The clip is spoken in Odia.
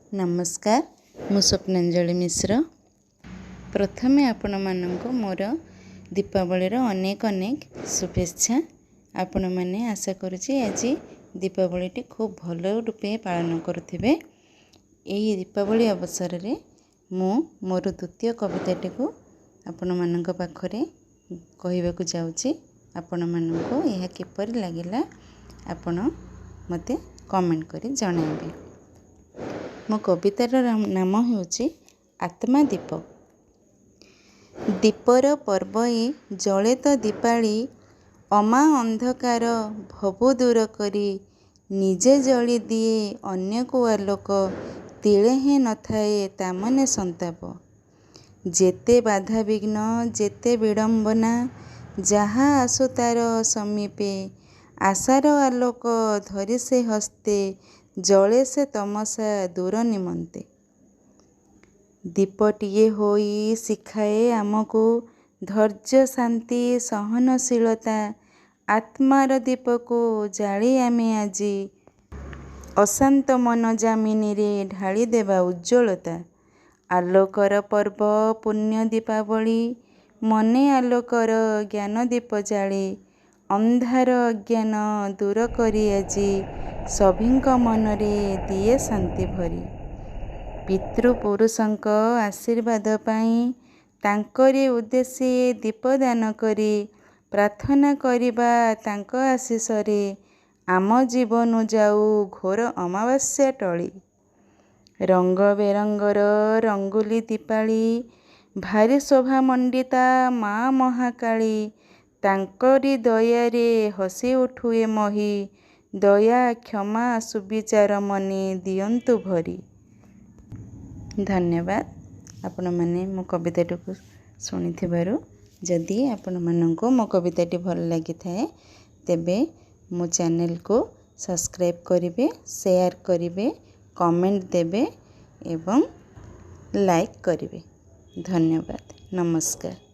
ନମସ୍କାର, ମୁଁ ସ୍ୱପ୍ନାଞ୍ଜଳି ମିଶ୍ର। ପ୍ରଥମେ ଆପଣମାନଙ୍କୁ ମୋର ଦୀପାବଳିର ଅନେକ ଅନେକ ଶୁଭେଚ୍ଛା। ଆପଣମାନେ ଆଶା କରୁଛି ଆଜି ଦୀପାବଳିଟି ଖୁବ୍ ଭଲ ରୂପେ ପାଳନ କରୁଥିବେ। ଏହି ଦୀପାବଳି ଅବସରରେ ମୁଁ ମୋର ଦ୍ୱିତୀୟ କବିତାଟିକୁ ଆପଣମାନଙ୍କ ପାଖରେ କହିବାକୁ ଯାଉଛି। ଆପଣମାନଙ୍କୁ ଏହା କିପରି ଲାଗିଲା, ଆପଣ ମୋତେ କମେଣ୍ଟ କରି ଜଣାଇବେ। ମୋ କବିତାର ନାମ ହେଉଛି ଆତ୍ମାଦୀପ। ଦୀପର ପର୍ବ ଏ ଜଳେ ତ ଦୀପାଳି, ଅମା ଅନ୍ଧକାର ଭବୁ ଦୂର କରି। ନିଜେ ଜଳି ଦିଏ ଅନ୍ୟକୁ ଆଲୋକ, ତିଳେ ହେଁ ନଥାଏ ତା ମନେ ସନ୍ତାପ। ଯେତେ ବାଧାବିଘ୍ନ, ଯେତେ ବିଡ଼ମ୍ବନା, ଯାହା ଆସୁ ତାର ସମୀପେ, ଆଶାର ଆଲୋକ ଧରି ସେ ହସ୍ତେ, ଜଳେ ସେ ତମସା ଦୂର ନିମନ୍ତେ। ଦୀପଟିଏ ହୋଇ ଶିଖାଏ ଆମକୁ ଧୈର୍ଯ୍ୟ, ଶାନ୍ତି, ସହନଶୀଳତା। ଆତ୍ମାର ଦୀପକୁ ଜାଳି ଆମେ ଆଜି ଅଶାନ୍ତ ମନ ଯାମିନୀରେ ଢାଳିଦେବା ଉଜ୍ଜ୍ୱଳତା। ଆଲୋକର ପର୍ବ ପୁଣ୍ୟ ଦୀପାବଳି, ମନେ ଆଲୋକର ଜ୍ଞାନଦୀପ ଜାଳି, ଅନ୍ଧାର ଅଜ୍ଞାନ ଦୂର କରି ଆଜି ସଭିଙ୍କ ମନରେ ଦିଏ ଶାନ୍ତି ଭରି। ପିତୃପୁରୁଷଙ୍କ ଆଶୀର୍ବାଦ ପାଇଁ ତାଙ୍କରି ଉଦ୍ଦେଶ୍ୟେ ଦୀପଦାନ କରି, ପ୍ରାର୍ଥନା କରିବା ତାଙ୍କ ଆଶିଷରେ ଆମ ଜୀବନୁ ଯାଉ ଘୋର ଅମାବାସ୍ୟା ଟଳି। ରଙ୍ଗ ବେରଙ୍ଗର ରଙ୍ଗୁଲି ଦୀପାଳି, ଭାରି ଶୋଭା ମଣ୍ଡିତା ମା ମହାକାଳୀ। ତାଙ୍କରି ଦୟାରେ ହସି ଉଠୁ ଏ ମହୀ, ଦୟା କ୍ଷମା ସୁବିଚାର ମନେ ଦିଅନ୍ତୁ ଭରି। ଧନ୍ୟବାଦ, ଆପଣମାନେ ମୋ କବିତାଟିକୁ ଶୁଣିଥିବାରୁ। ଯଦି ଆପଣମାନଙ୍କୁ ମୋ କବିତାଟି ଭଲ ଲାଗିଥାଏ, ତେବେ ମୋ ଚ୍ୟାନେଲକୁ ସବସ୍କ୍ରାଇବ୍ କରିବେ, ସେୟାର କରିବେ, କମେଣ୍ଟ ଦେବେ ଏବଂ ଲାଇକ୍ କରିବେ। ଧନ୍ୟବାଦ, ନମସ୍କାର।